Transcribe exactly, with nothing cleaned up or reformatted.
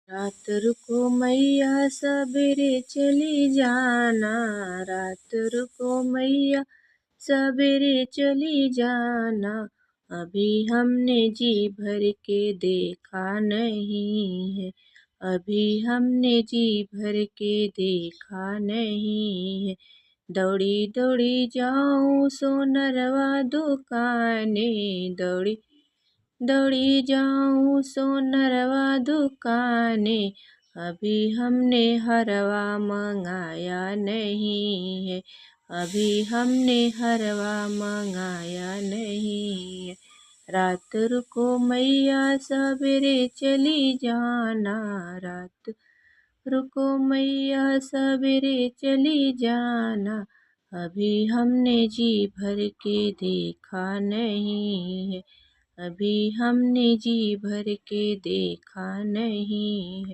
रात रुको मैया, सबेरे चली जाना, रात रुको मैया, सबेरे चली जाना। अभी हमने जी भर के देखा नहीं है, अभी हमने जी भर के देखा नहीं है। दौड़ी दौड़ी जाऊं सोनरवा दुकाने, दौड़ी दौड़ी जाऊं सोनरवा दुकाने, अभी हमने हरवा मंगाया नहीं है, अभी हमने हरवा मंगाया नहीं है। रात रुको मैया, सबेरे चली जाना, रात रुको मैया, सबेरे चली जाना। अभी हमने जी भर के देखा नहीं है, अभी हमने जी भर के देखा नहीं है।